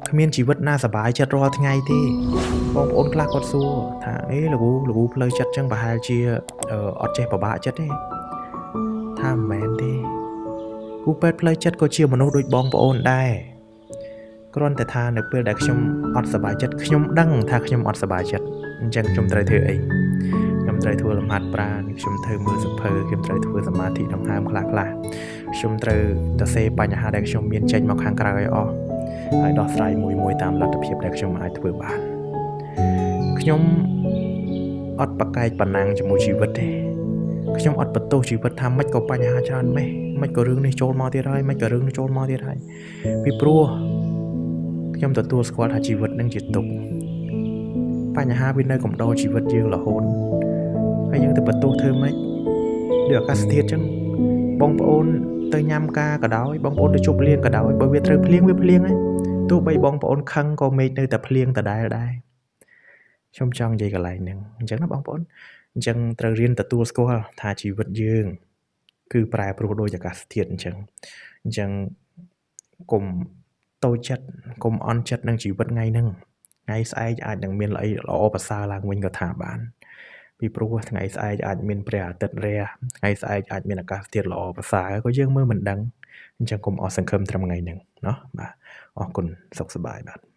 គ្មានជីវិតណាសប្បាយចិត្តរាល់ថ្ងៃទេបងប្អូនខ្លះគាត់សួរថាអេលោកគ្រូលោកគ្រូផ្លូវចិត្តចឹងប្រហែលជាអត់ចេះពិបាកចិត្តទេថាមិនមែនទេគ្រូពេទ្យផ្លូវចិត្តក៏ជាមនុស្សដូចបងប្អូនដែរគ្រាន់តែថានៅពេលដែលខ្ញុំអត់សប្បាយចិត្តខ្ញុំដឹងថាខ្ញុំអត់សប្បាយចិត្តអញ្ចឹងខ្ញុំត្រូវធ្វើអីខ្ញុំត្រូវធ្វើលំហាត់ប្រាណខ្ញុំត្រូវមើលសភៅខ្ញុំត្រូវធ្វើសមាធិដង្ហើមខ្លះខ្លះខ្ញុំត្រូវសរសេរបញ្ហាដែលខ្ញុំមានចេញមកខាងក្រៅឲ្យអស់ហើយដោះស្រាយមួយមួយតាមលទ្ធភាពដែលខ្ញុំអាចធ្វើបានខ្ញុំអត់ប្រកែកប៉ុណ្ណាំងជាមួយជីវិតទេខ្ញុំអត់បន្ទោសជីវិតថាម៉េចក៏បញ្ហាច្រើនម៉េះម៉េចក៏រឿងនេះចូលមកទៀតហើយម៉េចក៏រឿងនេះចូលមកទៀតហើយពីព្រោះខ្ញុំទទួលស្គាល់ថាជីវិតនឹងជាទុក្ខបញ្ហាវានៅកំដរជីវិតយើងរហូតហើយយើងទៅបន្ទោសធ្វើម៉េចដូចអាកាសធាតុចឹងបងប្អូនទៅញ៉ាំការក៏ដោយបងប្អូនទៅជប់លៀងក៏ដោយបើវាត្រូវភ្លៀងវាភ្លៀងហើយទោះបីបងប្អូនខឹងក៏មេឃនៅតែភ្លៀងដដែលដែរខ្ញុំចង់និយាយកន្លែងហ្នឹងអញ្ចឹងណាបងប្អូនអញ្ចឹងត្រូវរៀនទទួលស្គាល់ថាជីវិតយើងគឺប្រែប្រួលដោយអាកាសធាតុអញ្ចឹងអញ្ចឹងកុំតូចចិត្តកុំអន់ចិត្តនឹងជីវិតថ្ងៃហ្នឹងថ្ងៃស្អែកអាចនឹងមានល្អល្អប្រសើរឡើងវិញក៏ថាបានពីព្រោះថ្ងៃស្អែកអាចមានព្រះអាទិត្យរះថ្ងៃស្អែកអាចមានអាកាសធាតុល្អប្រសើរក៏យើងមើលមិនដឹងអញ្ចឹងកុំអស់សង្ឃឹមត្រឹមថ្ងៃហ្នឹងណោះបាទអរគុណសុខសប្បាយបាទ។